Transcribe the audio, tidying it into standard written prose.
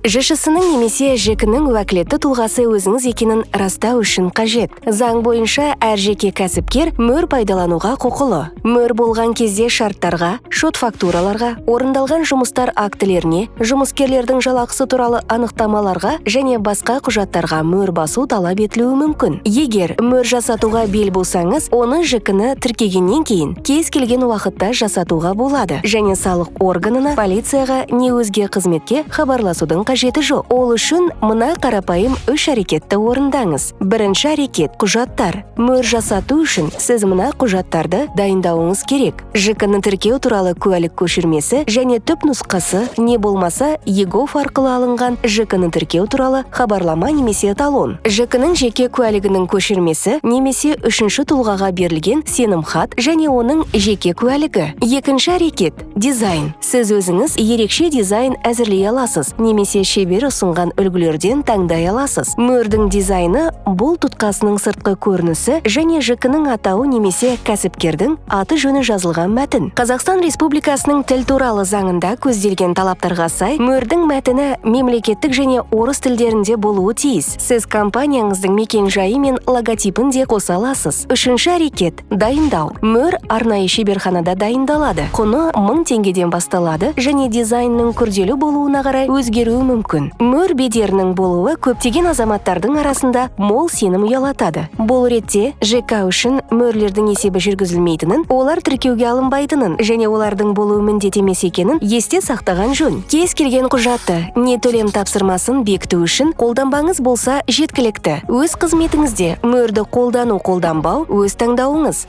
ЖШС-ның немесе ЖК-нің уәкілетті тұлғасы өзіңіз екенін растау үшін қажет. Заң бойынша әр жеке кәсіпкер мөр пайдалануға құқылы. Мөр болған кезде шарттарға, шот фактураларға, орындалған жұмыстар актілеріне, жұмыскерлердің жалақысы туралы анықтамаларға және басқа құжаттарға мөр басу талап етілуі мүмкін. Егер мөр жасатуға бел бусаңыз, оны ЖК-ны тіркегеннен кейін кез келген уақытта жасатуға болады және салық органына, полицияға не өзге қызметке хабарласудың қажеті жоқ. Ол үшін мына қарапайым үш әрекетті орындаңыз. Бірінші әрекет – құжаттар. Мөр жасату үшін сіз мына құжаттарды дайындауыңыз керек: ЖК-ны тіркеу туралы куәлік көшірмесі және түп нұсқасы, не болмаса eGov арқылы алынған ЖК-ны тіркеу туралы хабарлама немесе талон, ЖК-ның жеке куәлігінің көшірмесі немесе үшінші тұлғаға берілген сенімхат және оның жеке куәлігі. Екінші әрекет – дизайн. Сіз өзіңіз ерекше дизайн әзірлей аласыз немесе шебер ұсынған үлгілерден таңдай аласыз. Мөрдің дизайны – бұл тұтқасының сыртқы көрінісі және ЖК-ның атауы немесе кәсіпкердің аты жөні жазылған мәтін. Қазақстан Республикасының Тіл туралы заңында көзделген талаптарға сай, мөрдің мәтіні мемлекеттік және орыс тілдерінде болуы тиіс. Сіз компанияңыздың мекен жайы мен логотипін де қоса аласыз. Үшінші әрекет – дайындау. Мөр арнайы шеберханада дайындалады. Құны 1000 теңгеден басталады және дизайнның күрделі болуына қарай өзгеруі мүмкін. Мөр бедерінің болуы көптеген азаматтардың арасында мол сенім ұялатады. Бұл ретте ЖК үшін мөрлердің есебі жүргізілмейтінін, олар тіркеуге алынбайтынын және олардың болуы міндет емес екенін есте сақтаған жөн. Кез келген құжатты не төлем тапсырмасын бекіту үшін қолданбаңыз болса жеткілікті. Өз қызметіңізде мөрді қолдану, қолданбау – өз таңдауыңыз.